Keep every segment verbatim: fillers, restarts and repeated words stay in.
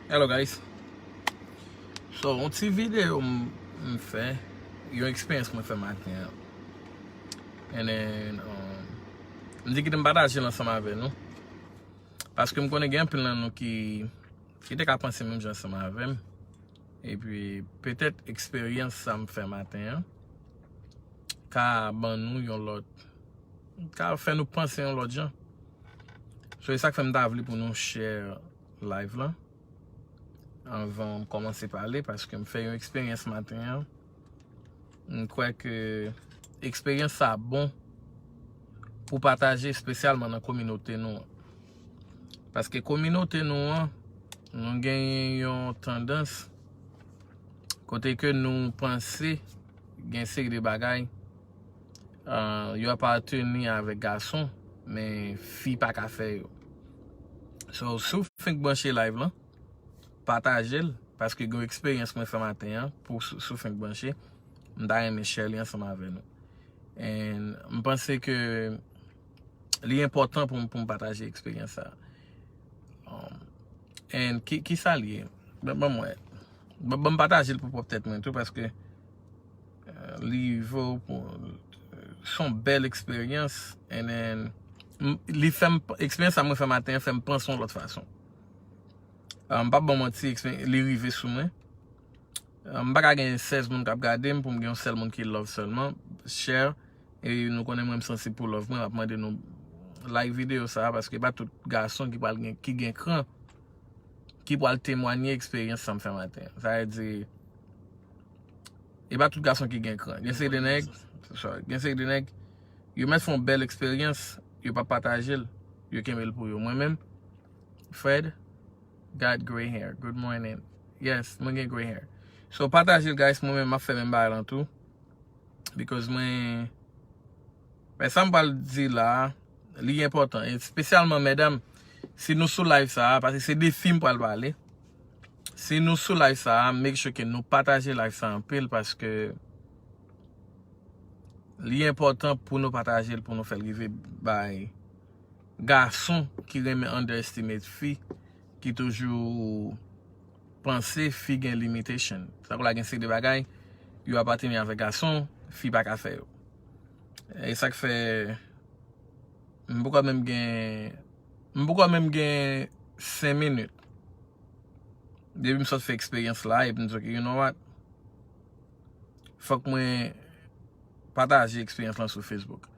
Hello guys. So, yon ti videyo m, m fè, yon eksperyans mwen fè maten an. And then, um, m di kite m pataje l ansanm avè nou. Paske m konnen gen anpil nan nou ki, ki te ka panse menm jan ansanm avè m. Epi, petèt eksperyans sa m fè maten an ka ban nou yon lòt, ka fè nou panse yon lòt jan. So, e sa k fè m ta vle pou nou share live lan anvan m kòmanse pale, paske m fè yon eksperyans maten an. M kwè ke eksperyans sa bon pou pataje, espesyalman nan kominote nou an. Paske kominote nou an, nou genyen yon tandans kote ke nou panse gen seri de bagay, ah, yo aparteni avèk gason, men fi pa ka fè yo. So, si w fenk branche live lan, pataje l, paske gen yon eksperyans mwen fè maten an, pou si, si w fenk branche, m ta renmen share li ansanm avè nou. And m panse ke li enpòtan pou m, pou m pataje eksperyans sa. Um, and ki, ki sa l ye? Ban, ban m wè. Ban, ban m pataje l pou pwòp tèt mwen tou, paske, euh, li vo pou, se yon bèl eksperyans. And then, m, li fè m, eksperyans sa mwen fè maten an fè m panse yon lòt fason. Ah, m p ap ban manti, ekspe-, li rive sou mwen. Ah, m pa ka gen sèz moun k ap gade m pou m gen yon sèl moun ki love sèlman, share. E nou konnen mwen m sansib pou love mwen, m ap mande nou like videyo sa a, paske e pa tout gason ki pral gen, ki gen kran, ki pral temwanye eksperyans sa m fè maten an. Sa vle di, e pa tout gason ki gen kran. Gen seri de nèg, sorry, gen seri de nèg, yo mèt fè yon bèl eksperyans, yo pa pataje l, yo kenbe l pou yo. Mwen menm, Fred, got gray hair. Good morning. Yes, mwen gen gray hair. So, pataje l, guys. Mwen menm, m ap fè menm bagay lan tou. Because mwen, men sa m pral di la, li enpòtan. Espesyalman, medam, si nou sou live sa a, paske se de fi m pral pale. Si nou sou live sa a, make sure ke nou pataje live sa a anpil, paske li enpòtan pou nou pataje l, pou nou fè l rive bay gason ki renmen underestimate fi, ki toujou panse fi gen limitation. Sa k la gen seri de bagay, yo apateni avèk gason, fi pa ka fè yo. E sa k fè, m poko menm gen, m poko menm gen senk minit. Depi m sot fè eksperyans la, epi m di, "Ok, you know what? Fòk mwen pataje eksperyans lan sou Facebook."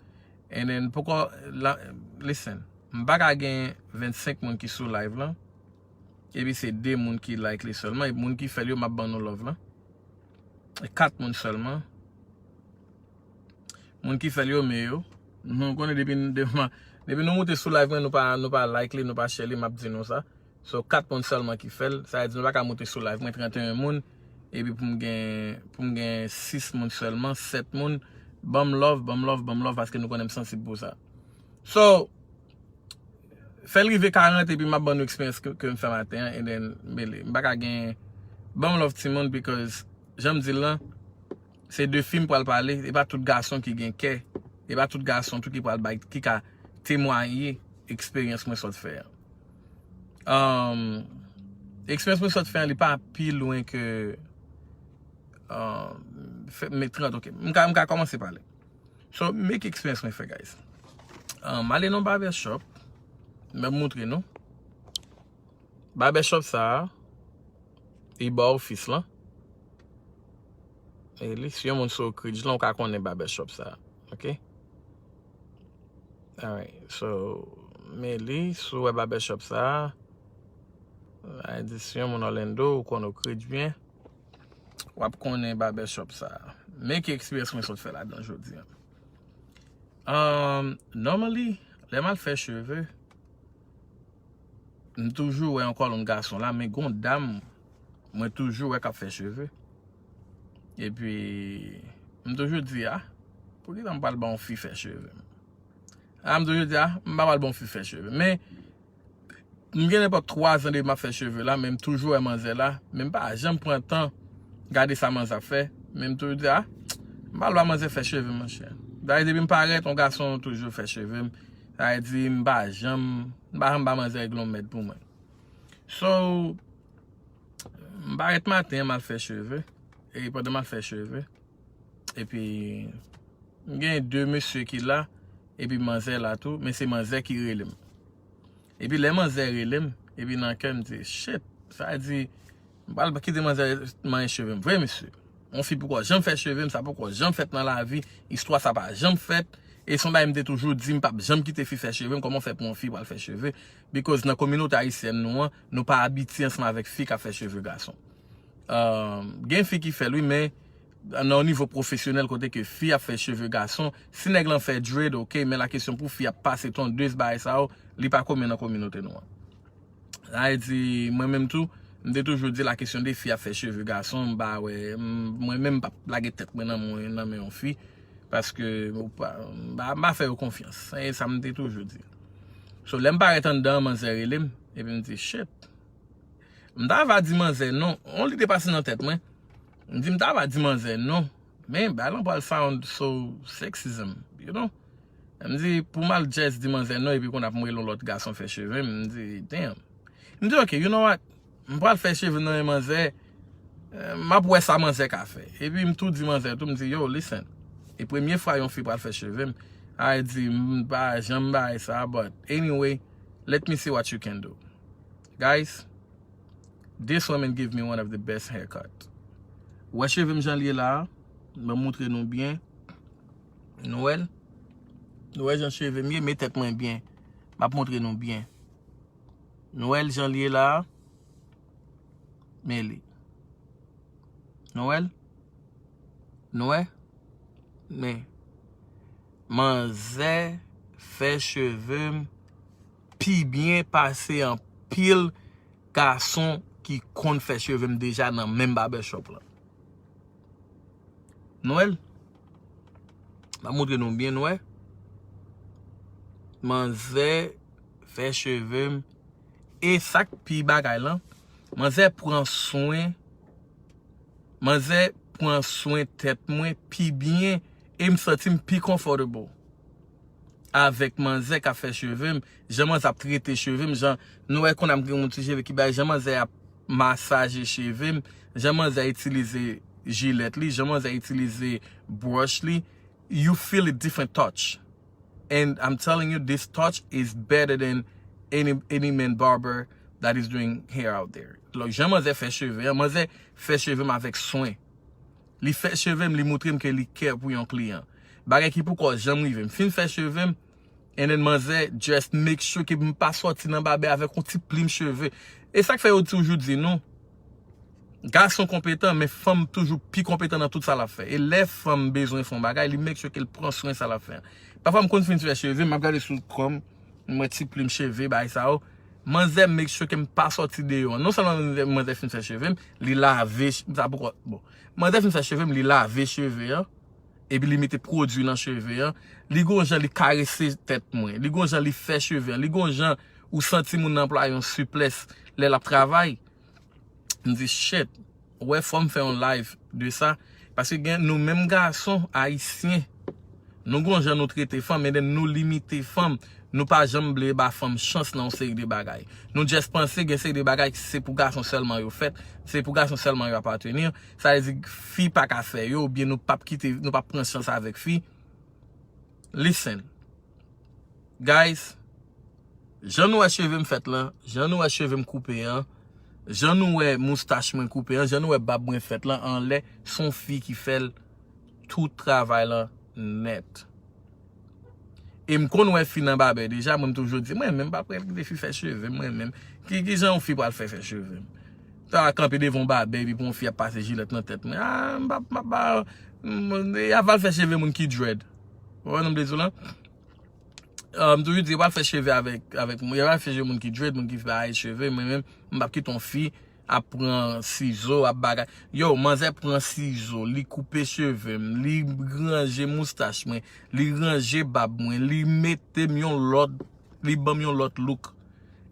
And then, poko, la, listen, m pa ka gen vennsenk moun ki sou live lan, epi se de moun ki like li sèlman, epi moun ki fè l yo, m ap ban nou love lan. E kat moun sèlman. Moun ki fè l yo, men yo. Nou konnen depi, depi, depi nou moute sou live mwen, nou pa, nou pa like li, nou pa share li, m ap di nou sa. So, kat moun sèlman ki fè l. Sa vle di nou pa ka moute sou live mwen, trannteyen moun, epi pou m gen, pou m gen sis moun sèlman, sèt moun. Ban m love, ban m love, ban m love, paske nou konnen m sansib pou sa. So, fè l rive karant, epi m ap ban nou eksperyans ke, ke m fè maten an, and then, mele. M pa ka gen, ban m love timoun, because, jan m di l lan, se de fi m pral pale, e pa tout gason ki gen kè, e pa tout gason tou ki pral bay, ki ka temwaye eksperyans mwen sot fè an. Um, eksperyans mwen sot fè an, li pa pi lwen ke, um, fè, men trant, ok. M ka, m ka kòmanse pale. So, men ki eksperyans mwen fè, guys. Um, m ale nan barbershop, m ap moutre nou. Barbershop sa a, li bò ofis lan. E li, si yon moun sou Oak Ridge lan, ou ka konnen barbershop sa a. Ok? Alright. So, men li, si w wè barbershop sa a, a di si yon moun Orlando, ou konn Oak Ridge byen, w ap konnen barbershop sa a. Men ki eksperyans mwen sot fè ladan jodi an. Um, normally, lè m al fè cheve, m toujou wè yon kòlonn gason la, men gon dam, mwen toujou wè k ap fè cheve. Epi, m toujou di, "Ah, poukisa m pral ba yon fi fè cheve m?" Ah, m toujou di, "Ah, m pa pral ba yon fi fè cheve m." Men, m gen nenpòt twa zan depi m ap fè cheve la, men m toujou wè manzè la, men m pa janm pran tan gade sa manzè ap fè, men m toujou di, "Ah, m pral ba manzè fè cheve m, monchè." Dayè, depi m parèt, yon gason toujou fè cheve m. Sa vle di, m pa janm, m pa janm ba manzè regle yon mèd pou mwen. So, M parèt maten an, m al fè cheve. E pandan m al fè cheve, epi m gen de mesye ki la, epi manzè la tou, men se manzè ki rele m. Epi lè manzè rele m, epi nan kè m di, shit, sa vle di, m pral kite manzè manyen cheve m. Vre, mesye. Yon fi poko janm fè cheve m, sa poko janm fèt nan lavi, istwa sa pa janm fèt. E se yon bagay m te toujou di, m p ap janm kite fi fè cheve m, kòman w fè pou yon fi pral fè cheve? Because nan kominote ayisyèn nou an, nou pa abitye ansanm avèk fi k ap fè cheve gason. Gen fi ki fè l, wi, men nan yon nivo pwofesyonèl kote ke fi ap fè cheve gason, si nèg lan fè dread, ok, men la kesyon pou fi ap pase tondez, bagay sa yo, li pa komen nan kominote nou an. Sa vle di, mwen menm tou, m te toujou di la kesyon de fi ap fè cheve gason, m pa wè, m- mwen menm m p ap lage tèt mwen nan men, nan men yon fi, paske ou pa- m pa- m pa fè yo konfyans. Se sa m te toujou di. So, lè m parèt anndan an, manzè rele m, epi m di, shit. M ta va di manzè non. Yon lide pase nan tèt mwen. M di m ta va di manzè non. Men, bagay lan pral sound so sexism, you know? M di, pou m al just di manzè non, epi kounye a pou m rele yon lòt gason fè cheve m, m di, damn. M di, ok, you know what? M pral fè cheve m nan men manzè, eh, m ap wè sa manzè ka fè. Epi m tou di manzè tou, m di, yo, listen. E premye fwa yon fi pral fè cheve m, a di, m pa janm bay sa, but anyway, let me see what you can do. Guys, this woman give me one of the best haircut. Wè cheve m jan l ye la a, m ap montre nou byen. Nou wè l? Nou wè jan cheve m ye, men tèt mwen byen. M ap montre nou byen. Nou wè l jan l ye la a? Men li. Nou wè l? Nou wè? Men. Manzè fè cheve m pi byen pase anpil gason ki konn fè cheve m deja nan menm barbershop lan. Nou wè l? M ap montre nou byen, nou wè. Manzè fè cheve m. E sa k pi bagay lan, manzè pran swen, manzè pran swen tèt mwen pi byen e m santi m pi comfortable avèk manzè k ap fè cheve m, jan manzè ap trete cheve m, jan nou wè kounye a m gen yon ti cheve ki bay, jan manzè ap masaje cheve m, jan manzè itilize jilèt li, jan manzè itilize brush li, you feel a different touch. And I'm telling you, this touch is better than any any man barber that is doing hair out there. Like, jan manzè fè cheve an, manzè fè cheve m avèk swen. Li fè cheve m, li montre m ke li kè pou yon kliyan. Bagay ki poko janm rive m. Fin fè cheve m, and then manzè just make sure ke m pa sòti nan babè avèk yon ti plim cheve. E sa k fè yo toujou di nou, gason konpetan, men fanm toujou pi konpetan nan tout sa l ap fè. E lè fanm bezwen fè yon bagay, li make sure ke l pran swen sa l ap fè. Pafwa m konn fin fè cheve, m ap gade sou kò m, m wè ti plim cheve, bagay sa yo. Manzè make sure ke m pa sòti deyò. Non sèlman manzè, manzè fin fè cheve m, li lave ch- sa poko, bon. Manzè fin fè cheve m, li lave cheve an, epi li mete pwodui nan cheve an. Li gon jan li karese tèt mwen. Li gon jan li fè cheve an. Li gon jan ou santi moun nan anplwaye yon siplès lè l ap travay. M di, shit, ou wè, fò m fè yon live de sa. Paske gen nou menm gason ayisyen, nou gon jan nou trete fanm, and then nou limite fanm. Nou pa janm vle ba fanm chans nan yon seri de bagay. Nou just panse gen seri de bagay se pou gason sèlman yo fèt, se pou gason sèlman yo apateni. Sa vle di fi pa ka fè yo, oubyen nou p ap kite, nou p ap pran chans avèk fi. Listen. Guys, jan nou wè cheve m fèt lan, jan nou wè cheve m koupe an, jan nou wè moustach mwen koupe an, jan nou wè bab mwen fèt lan anlè, se yon fi ki fè l, tout travay lan nèt. E m konn wè fi nan babè deja, mwen m toujou di, mwen menm m pa prèt kite fi fè cheve m, mwen menm. Ki, ki jan yon fi pral fè fè cheve m? Ta kanpe devan yon babè, epi pou yon fi ap pase jilèt nan tèt mwen. Ah, m pa, m pa, m pa, m, y a va l fè cheve moun ki dread. Ou wè nan m vle di w lan? Ah, m toujou di, yo pral fè cheve avèk, avèk moun. Yo pral fè cheve moun ki dread, moun ki bay cheve. Mwen menm, m p ap kite yon fi ap pran sizo, ap bagay. Yo, manzè pran sizo, li koupe cheve m, li ranje moustach mwen, li ranje bab mwen, li mete m yon lòt, li ban m yon lòt look.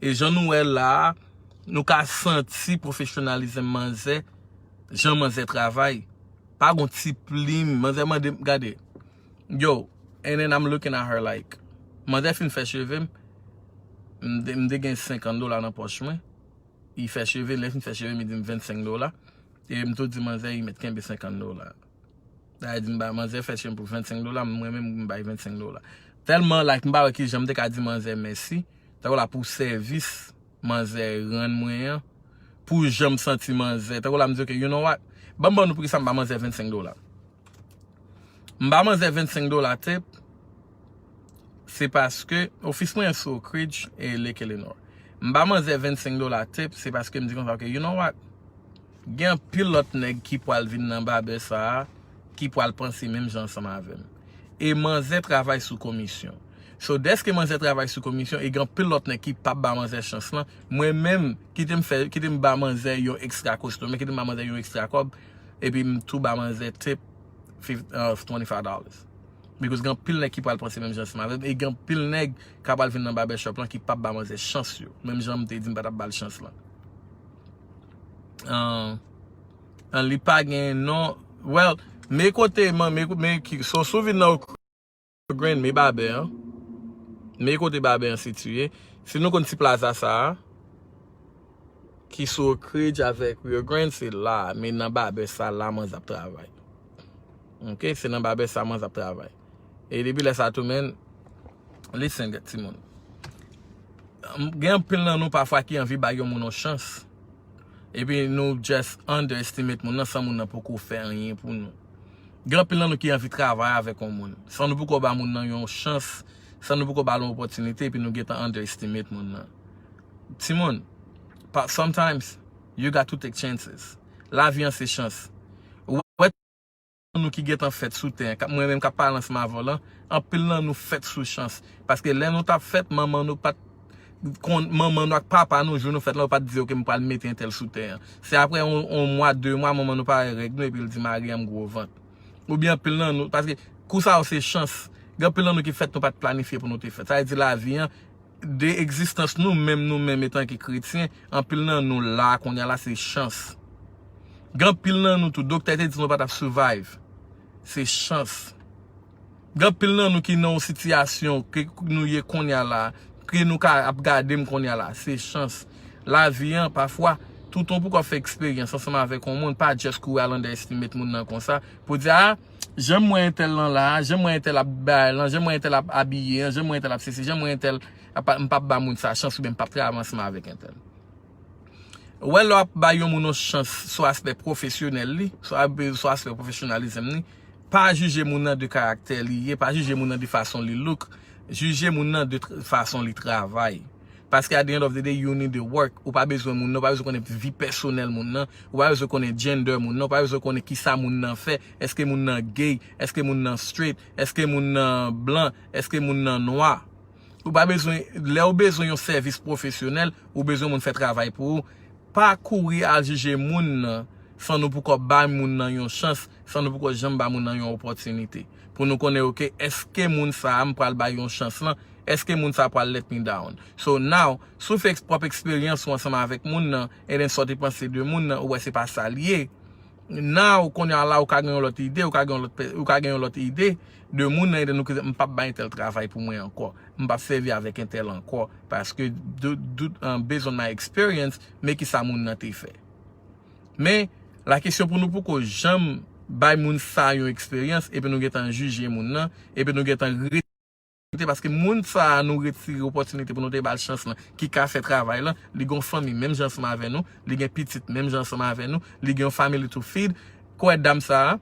E jan nou wè la a, nou ka santi pwofesyonalizm manzè, jan manzè travay. Pa gon ti plim, manzè mande m, gade. Yo, and then I'm looking at her like, manzè fin fè cheve m, m te, m te gen senkant dola nan pòch mwen. li fè cheve, lè fin fè cheve m, li di m vennsenk dola. E m tou di manzè, li mèt kenbe senkant dola. Sa vle di m ba manzè fè cheve m pou vennsenk dola, mwen menm m bay vennsenk dola. Tèlman like m pa wè ki jan m te ka di manzè mèsi. Tankou la pou sèvis manzè rann mwen an, pou jan m santi manzè. Tankou la m di, "Ok, you know what? Ban m ban nou poukisa m ba manzè vennsenk dola." M ba manzè vennsenk dola tip, se paske ofis mwen an sou Oak Ridge e Lake Eleanor. M ba manzè vennsenk dola tip, se paske m di konsa, "Ok, you know what? Gen anpil lòt nèg ki pral vin nan babè sa a, ki pral panse menm jan ansanm avè m." E manzè travay sou komisyon. So, dèske manzè travay sou komisyon, e gen anpil lòt nèg ki p ap ba manzè chans lan, mwen menm, kite m fè, kite m ba manzè yon ekstra customer, kite m ba manzè yon ekstra kòb, epi m tou ba manzè tip fif-, uh, twenty-five dollars. Because gen anpil nèg ki pral panse menm jan ansanm avè m, e gen anpil nèg k ap al vin nan barbershop lan ki p ap ba manzè chans yo, menm jan m te di m pa t ap ba l chans lan. Uh, uh, li pa gen non, well, men kote, man, men, men ki, so, si w vin nan Oak Ridge, men babè an, men kote babè an sitiye, si nou konn ti plaza sa a, ki sou Oak Ridge avèk Rio Grande, se la, men nan babè sa la manzè ap travay. Ok, se nan babè sa manzè ap travay. E depi lè sa tou, men, listen, timoun. Gen anpil nan nou pafwa ki anvi bay yon moun yon chans. Epi nou just underestimate moun nan san moun nan poko fè anyen pou nou. Gen anpil nan nou ki anvi travay avèk yon moun. San nou poko ba moun nan yon chans, san nou poko ba l yon opòtinite, epi nou gentan underestimate moun nan. Timoun, pa, sometimes, you got to take chances. Lavi an se chans. Ou wè nou ki gentan fèt sou tè, k ap, mwen menm k ap pale ansanm avè w lan, anpil nan nou fèt sou chans. Paske lè nou t ap fèt, manman nou pa t konn, manman nou ak papa nou, jou nou fèt lan, yo pa t di, "Ok, m pral mete entèl sou tè an." Se apre yon, yon mwa, de mwa, manman nou pare règ nou, epi l di, "Mari an m gwo vant." Oubyen anpil nan nou, paske kou sa yo se chans. Gen anpil nan nou ki fèt nou pa t planifye pou nou te fèt. Sa vle di lavi an, de egzistans nou menm, nou menm etanke kretyen, anpil nan nou la, kounye a la, se chans. Gen anpil nan nou tou, doktè te di nou pa t ap survive. Se chans. Gen anpil nan nou ki nan yon sitiyasyon ke nou ye kounye a la, ke nou ka ap gade m kounye a la. Se chans. Lavi an, pafwa, toutan w poko fè eksperyans ansanm avèk yon moun, pa just kouri al underestimate moun nan konsa, pou di, "Ah, jan m wè entèl lan la, jan m wè entèl ap bay lan, jan m wè entèl ap abiye an, jan m wè entèl ap sesi, jan m wè entèl, ap, m p ap ba moun sa chans oubyen m p ap travay ansanm avèk entèl." Ou wè, lè w ap bay yon moun yon chans sou aspè pwofesyonèl li, sou a-, sou aspè pwofesyonalizm li, pa jije moun nan de karaktè li ye, pa jije moun nan de fason li look, jije moun nan de tr-, fason li travay. Paske at the end of the day, you need the work. Ou pa bezwen moun nan, ou pa bezwen konnen vi pèsonèl moun nan, ou pa bezwen konnen gender moun nan, ou pa bezwen konnen kisa moun nan fè, èske moun nan gay, èske moun nan straight, èske moun nan blan, èske moun nan nwa. Ou pa bezwen, lè w bezwen yon sèvis pwofesyonèl, ou bezwen moun fè travay pou ou. Pa kouri al jije moun nan, san nou poko bay moun nan yon chans, san nou poko janm ba moun nan yon opòtinite. Pou nou konnen, ok, èske moun sa a m pral bay yon chans lan, èske moun sa a pral let me down? So now, si w fè eks-, pwòp eksperyans ou ansanm avèk moun nan, and then sa w te panse de moun nan, ou wè se pa sa l ye. Now, kounye a la, ou ka gen yon lòt ide, ou ka gen yon lòt pe-, ou ka gen yon lòt ide de moun nan, and then ou ka di, "M p ap bay entèl travay pou mwen ankò. M p ap sèvi avèk entèl ankò." Paske, do, do, um, based on my experience, men kisa moun nan te fè. Men, la kesyon pou nou poko janm bay moun sa yon eksperyans, epi nou gentan jije moun nan, epi nou gentan rete, paske moun sa a nou retire opòtinite pou nou te ba l chans lan, ki ka fè travay lan, li gen yon fanmi menm jan ansanm avè nou, li gen pitit menm jan ansanm avè nou, li gen yon family to feed. Kwè dam sa a,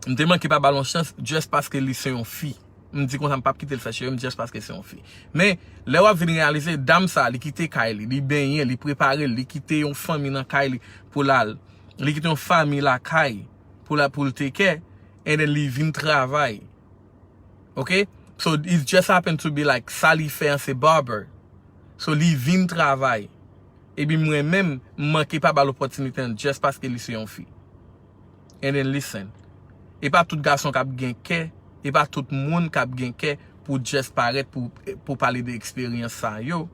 m te manke pa ba l yon chans just paske li se yon fi. M di konsa, m p ap kite l fè cheve m just paske se yon fi. Men, lè w ap vin reyalize, dam sa, li kite kay li, li benyen, li prepare l, li kite yon fanmi nan kay li pou l al, li kite yon fanmi lakay pou l, pou l take care, and then li vin travay. Ok? So, it just happen to be like, sa li fè an se barber. So, li vin travay. Epi mwen menm, m manke pa ba l opòtinite an just paske li se yon fi. And then listen. E pa tout gason k ap gen kè, e pa tout moun k ap gen kè pou just parèt, pou, pou pale de eksperyans sa yo.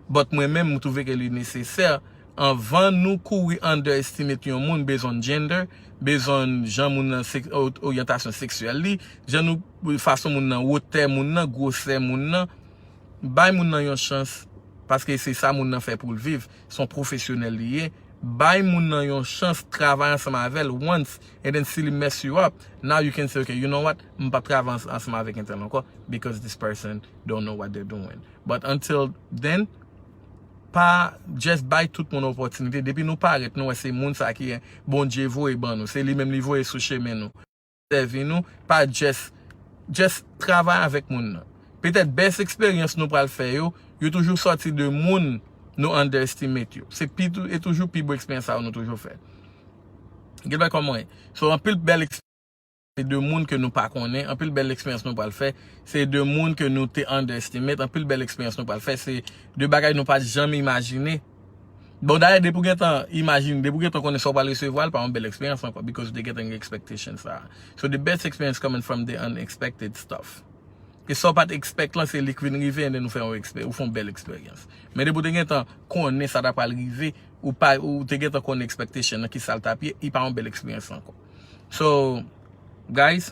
But mwen menm, m twouve ke li nesesè, anvan nou kouri underestimate yon moun, bezwen gender, bezwen jan moun nan sek-, o-, oryantasyon seksyèl li, jan nou, fason moun nan, wotè moun nan, gwosè moun nan, bay moun nan yon chans, Paske se sa moun nan fè pou l viv. Se yon pwofesyonèl li ye. Bay moun nan yon chans, travay ansanm avè l once, and then si li mess you up, now you can say, "Okay, you know what? M p ap travay ans- ansanm avèk entèl ankò, because this person don't know what they're doing." But until then, pa just bay tout moun opòtinite. Depi nou parèt, nou wè se moun sa ki Bondye voye ban nou. Se li menm li voye sou chemen nou. Sèvi nou, pa just, just travay avèk moun nan. Petèt best eksperyans nou pral fè yo, yo toujou sòti de moun nou underestimate yo. Se pi tou, e toujou pi bon eksperyans sa yo nou toujou fè. Gilbert, kòman ye? So, anpil bèl eksperyans se de moun ke nou pa konnen, anpil bèl eksperyans nou pral fè, se de moun ke nou te underestimate, anpil bèl eksperyans nou pral fè, se de bagay nou pa t janm imajine. Bon, dayè, depi w gentan imajine, depi w gentan konnen sa w pral resevwa, l pa yon bèl eksperyans ankò, because w te gentan gen expectation sa a. So the best experience coming from the unexpected stuff. E sa w pa t expect lan, se li k vin rive, and then ou fè yon ekspe- ou fè yon bèl eksperyans. Men depi w te gentan konnen sa ta pral rive, ou pa, ou te gentan konnen expectation nan ki sa l t ap ye, li pa yon bèl eksperyans ankò. So, guys,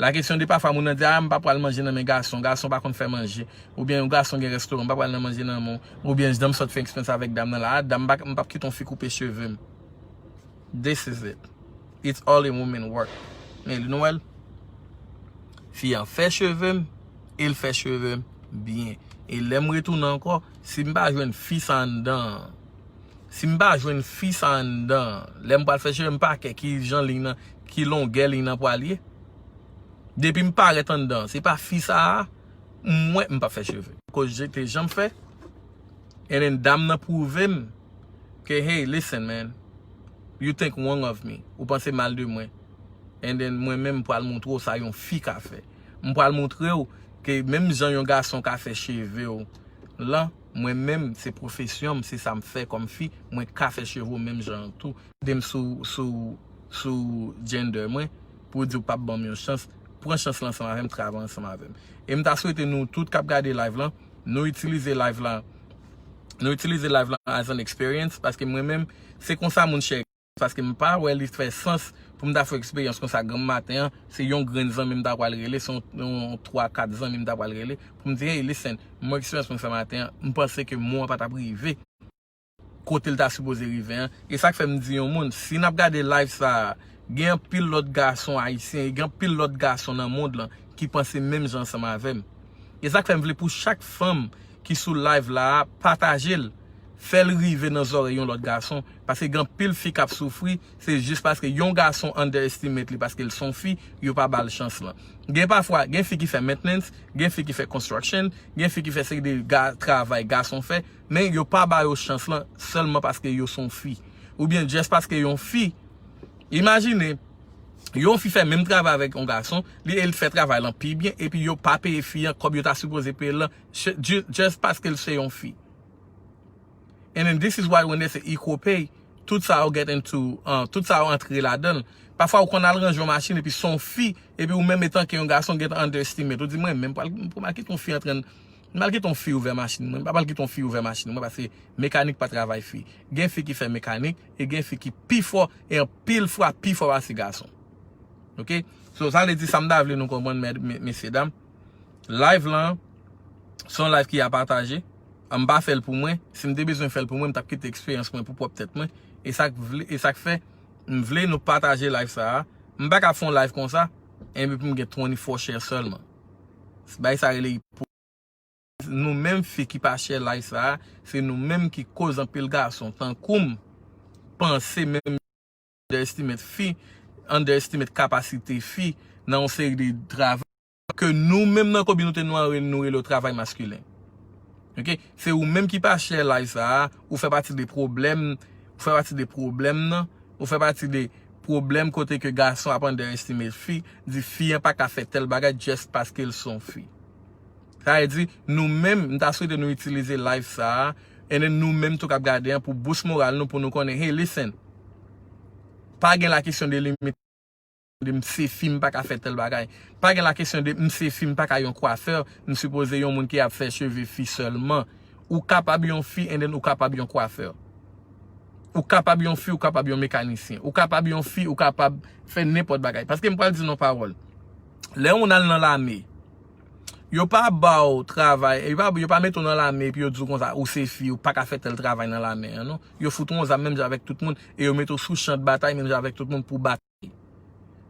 la kesyon de pafwa moun nan di, "Ah, m pa pral manje nan men gason, gason pa konn fè manje." Oubyen yon gason gen restoran, "M pa pral nan manje nan men w." Oubyen jan m sot fè eksperyans avèk dam nan la, "Ah, dam, m pa, m p ap kite yon fi koupe cheve m." This is it. It's all a woman work. Men li nou wè l. Fi an fè cheve m, e l fè cheve m byen. E lè m retounen ankò, si m pa jwenn fi sa anndan an, si m pa jwenn fi sa anndan an, lè m pral fè cheve m, m pa kè ki jan liy nan, ki longè liy nan pral ye. Depi m parèt anndan an, se pa fi sa a, mwen, m p ap fè cheve. Koz je te janm fè. And then dam nan pwouve m ke, "Hey, listen, man. You think wrong of me. Ou panse mal de mwen." And then mwen menm, m pral montre w sa yon fi ka fè. M pral montre w ke menm jan yon gason ka fè cheve w lan, mwen menm, se pwofesyon m, se sa m fè kòm fi, mwen ka fè cheve w menm jan an tou. Ede m sou, sou, sou gender mwen, pou w di w p ap ban m yon chans, pran chans lan ansanm avè m, travay ansanm avè m. E m ta swete nou tout k ap gade live lan, nou itilize live lan, nou itilize live lan as an experience, paske mwen menm, se konsa moun chè, paske m pa wè li fè sans pou m ta fè eksperyans konsa granm maten an, se yon grenn zanmi m ta pral rele, se yon, yon twa, kat zanmi m ta pral rele, pou m di, "Hey, listen, mwen eksperyans mwen fè maten an, m panse ke mo an pa t ap rive kote l ta sipoze rive an." E sa k fè m di yon moun, si n ap gade live sa a, gen anpil lòt gason ayisyen, e gen anpil lòt gason nan mond lan ki panse menm jan ansanm avè m. E sa k fè m vle pou chak fanm ki sou live la a, pataje l, fè l rive nan zòrèy yon lòt gason, paske gen anpil fi k ap soufri, se jis paske yon gason underestimate li, paske l se yon fi, yo pa ba l chans lan. Gen pafwa, gen fi ki fè maintenance, gen fi ki fè construction, gen fi ki fè seri de ga- travay gason fè, men yo pa ba yo chans lan sèlman paske yo se yon fi. Oubyen just paske yon fi. Imajine, yon fi fè menm travay avèk yon gason, li, e l fè travay lan pi byen, epi yo pa peye fi an kòb yo ta sipoze peye l lan, ch- ju- just paske l se yon fi. And then this is why when they say equal pay, tout sa yo get into, uh, tout sa yo antre ladan l. Pafwa ou konn al ranje yon machin epi se yon fi, epi ou menm etanke yon gason gentan underestimate. Ou di, "Mwen menm, pral, pou m al kite yon fi antrenn, m al kite yon fi ouvè machin mwen, m pa pral kite yon fi ouvè machin mwen, paske mekanik pa travay fi." Gen fi ki fè mekanik, e gen fi ki pi fò, e anpil fwa pi fò pase gason. Ok? So, sa vle di sa m ta vle nou konprann, mè- mè- mesye dam. Live lan, se yon live ki a pataje. M pa fè l pou mwen. Si m te bezwen fè l pou mwen, m t ap kite eksperyans mwen pou pwòp tèt mwen. E sa k vle, e sa k fè, m vle nou pataje live sa a. M pa ka fè yon live konsa, epi pou m gen twenty-four share sèlman. Bay sa rele ipo- Nou menm fi ki pa share live sa a, se nou menm ki koz anpil gason tankou m panse menm underestimate fi, underestimate kapasite fi nan yon seri de travay ke nou menm nan kominote nou an, nou rele yo travay maskilen. Ok? Se ou menm ki pa share live sa a, ou fè pati de pwoblèm, ou fè pati de pwoblèm nan, ou fè pati de pwoblèm kote ke gason ap underestimate fi, di fi an pa ka fè tèl bagay just paske l se yon fi. Sa vle di, nou menm, m ta swete nou itilize live sa a, and then nou menm tou k ap gade an pou boost moral nou, pou nou konnen, hey, listen, pa gen la kesyon de limit, de m se fi, m pa ka fè tèl bagay. Pa gen la kesyon de m se fi, m pa ka yon kwafè, m sipoze yon moun ki ap fè cheve fi sèlman. Ou kapab yon fi, and then ou kapab yon kwafè. Ou kapab yon fi, ou kapab yon mekanisyen. Ou kapab yon fi, ou kapab fè nenpòt bagay. Paske m pral di nou pawòl. Lè yon moun al nan lame, Yo pa ba w travay, yo pa, yo pa mete w nan lame epi yo di w konsa, ou se fi, ou pa ka fè tèl travay nan lame an, non. Yo fout w yon zam menm jan avèk tout moun, e yo mete w sou chan batay menm jan avèk tout moun pou batay.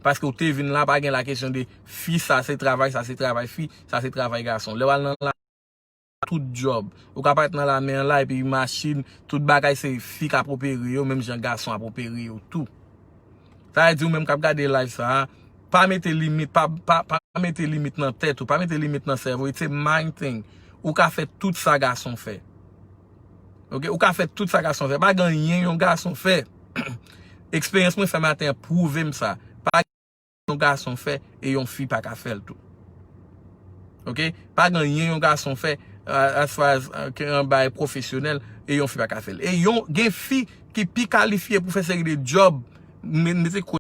Paske w te vin la, pa gen la kesyon de fi, sa se travay, sa se travay fi, sa se travay gason. Lè w al nan la, tout djòb. Ou ka parèt nan lame an la, epi machin, tout bagay se fi k ap opere yo, menm jan gason ap opere yo tou. Sa vle di ou menm k ap gade live sa a, pa mete limit, pa, pa, pa mete limit nan tèt ou, pa mete limit nan sèvo, it's a mind thing. Ou ka fè tout sa gason fè. Ok, ou ka fè tout sa gason fè. Pa gen anyen yon gason fè. Eksperyans mwen fè maten an pwouve m sa. Pa gen yon gason fè e yon fi pa ka fè l tou. Ok? Pa gen anyen yon gason fè, uh, as far as, uh, ke yon bay pwofesyonèl e yon fi pa ka fè l. E yon, gen fi ki pi kalifye pou fè seri de djòb, men, men se